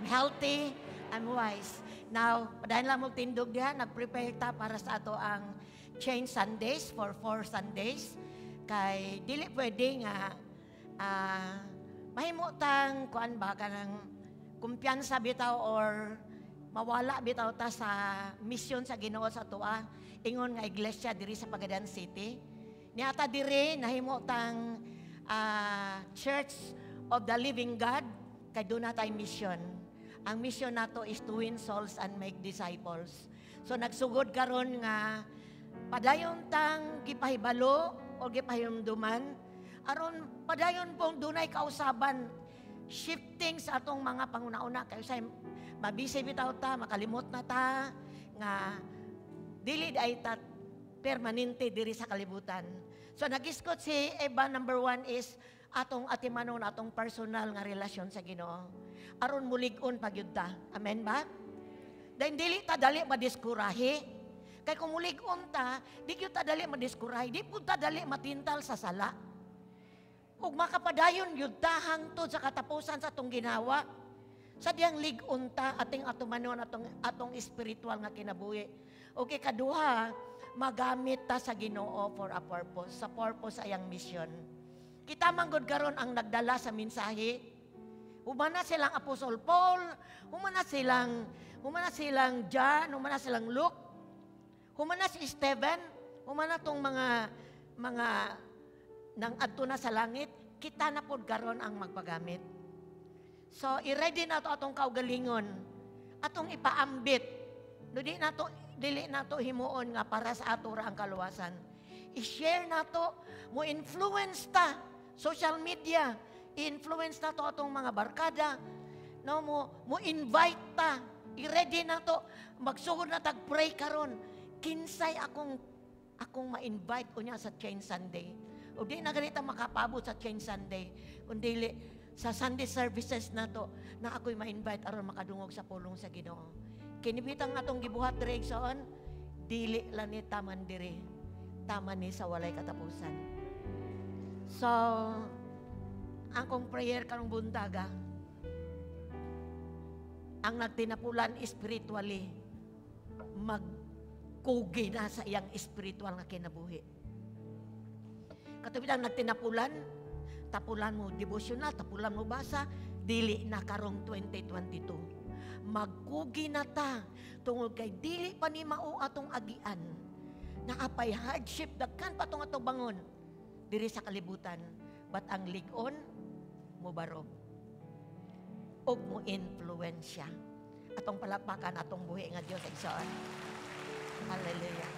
healthy, and wise. Now, padayon lang mong tindog diha, nag-prepare ta para sa ato ang Change Sundays for 4 Sundays. Kay dili pwede nga mahimo tang kuan ba, kanang kumpiyansa bitaw or mawala bitaw ta sa mission sa Ginoo sa atoa ingon nga iglesia diri sa Pagadian City. Niata diri nahimo tang Church of the Living God kay duna tay mission. Ang mission nato is to win souls and make disciples. So nagsugod karon nga padayon tang gipahibalo o gipahimduman aron padayon pong dunay kausaban, shifting sa atong mga panguna-una, kay usay mabisi bitaw ta, makalimot na ta nga dili ay ta permanente diri sa kalibutan. So nagiskot si Eva, number one is atong atimanon atong personal nga relasyon sa Ginoo aron mulig-on pagyud ta. Amen ba? Dahil dili ta dali madiskurahi. Kay kung mulig-on ta, di gyud ta dali madiskurahi, di pud ta dali matintal sa sala. Ug makapadayon gyud ta hangtod sa katapusan sa atong ginawa. Sa diyang lig-on ta, ating atumanon atong espiritual nga kinabuhi. Okay, kaduha, magamit ta sa Ginoo for a purpose, sa purpose ayang mission. Kita man gud karon ang nagdala sa mensahe. Humana silang Apostol Paul, humana silang John, humana silang Luke, humana si Stephen, humana tong mga nang adto na sa langit, kita na pod karon ang magpagamit. So, i-ready na to atong kaugalingon. Atong ipaambit. No, di nato dili nato himuon nga para sa ato ra ang kaluwasan. I-share nato, mo influence ta social media, i-influence nato atong mga barkada, no, mo mo invite ta. I-ready nato, magsugod na tag pray karon. Kinsay akong ma-invite unya sa Change Sunday? O di na ganita makapabot sa Change Sunday. Kung dili, sa Sunday services nato na ako'y ma-invite aron makadungog sa pulong sa Ginoo. Kini bitang atong gibuhat diri, igsoon, dili lang ni taman diri. Taman ni sa walay katapusan. So, ang kong prayer karong buntaga, ang nagtinapulan spiritually, magkugi na sa iyang spiritual nga kinabuhi. Katubitang nagtinapulan, tapulan mo devotional, tapulan mo basa, dili na karong 2022. Magkugi na ta, tungod kay dili pa ni mao atong agian. Naapay hardship, dagkan pa tong atong bangon diri sa kalibutan. But ang lig-on, mubarob. Ug mo influensya. Atong palakpakan atong buhi nga Dios, igsoon. Hallelujah.